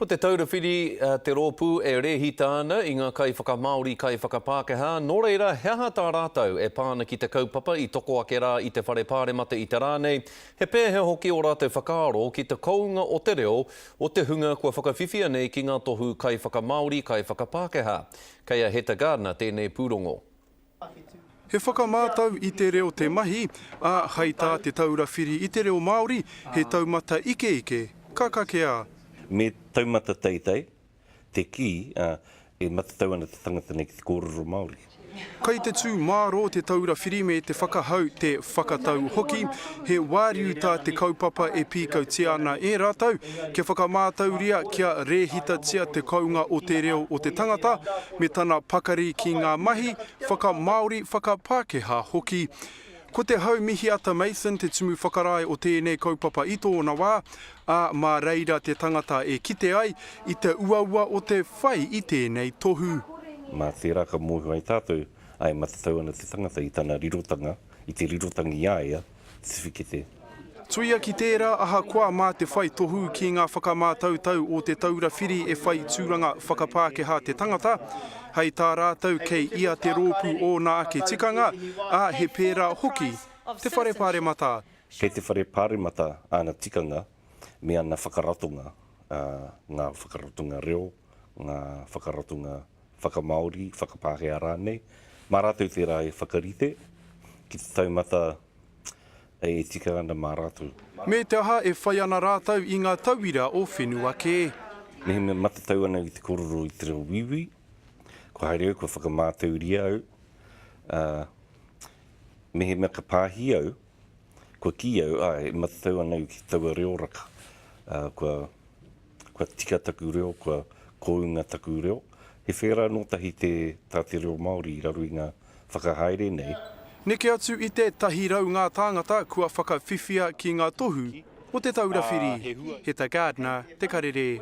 Ko Te Taura Whiri te rōpū e rēhita ana i ngā kaiwhakamāori, kaiwhakapākehā, nō reira he aha tā rātou e pā ana ki te kaupapa i toko ake rā i te Whare Pāremata i te rā nei, he pēhea hoki ō rātou whakaaro ki te kounga o te reo o te hunga kua whakawhiwhia nei ki ngā tohu kaiwhakamāori, kaiwhakapākehā. Kei a Heta Gardiner tēnei pūrongo. He whakamātau i te reo te mahi, ā, hai tā Te Taura Whiri i te Reo Māori, he taumata ikeike ka kakea. Me taumata teitei te kī, ā, e matatau ana te tangata nei ki te kōrero Māori. Kai te tū mārō Te Taura Whiri me te whakahau, te whakatau hoki, he wāriu tā te kaupapa e pīkautia ana e rātou, kia whakamātauria, kia rēhitatia te kounga o te reo o te tangata, me tana pakari ki ngā mahi whakamāori, whakapākehā hoki. Ko Te Hau Mihiata Mason te tumu whakarae o tēnei kaupapa i tōna wā, ā, mā reira te tangata e kite ai i te uaua o te whai i tēnei tohu. Mā tērā ka mōhio ai tātou, ā, e matatau ana te tangata i tana rirotanga, i te rirotanga i a ia, te tiwhikete. Tuia ki tērā, ahakoa mā te whai tohu ki ngā whakamātautau o Te Taura Whiri e whai tūranga whakapākehā te tangata, hei tā rātou kei ia te rōpū ōna ake tikanga, ā, he pērā hoki te Whare Pāremata. Kei te Whare Pāremata āna tikanga me ana whakaratonga, ā, ngā whakaratonga reo, ngā whakaratonga whakamāori, whakapākehā rānei, mā rātou tērā e whakarite ki te taumata e tika ana mā rātou. Me te aha e whai ana rātou i ngā tauira o whenua kē. Mehemea matatau ana au ki te kōrero i te reo Wīwī, kua haere au, kua whakamātauria au, ā, mehemea ka pāhi au, kua kī au, āe, e matatau ana au ki taua reo raka, ā, kua, kua tika taku reo, kua kounga taku reo. He whērā anō tahi te, tā te reo Māori i raro i ngā whakahaere nei. Neke atu i te 100 ngā tāngata kua whakawhiwhia ki ngā tohu o Te Taura Whiri. Heta Gardiner, Te Karere.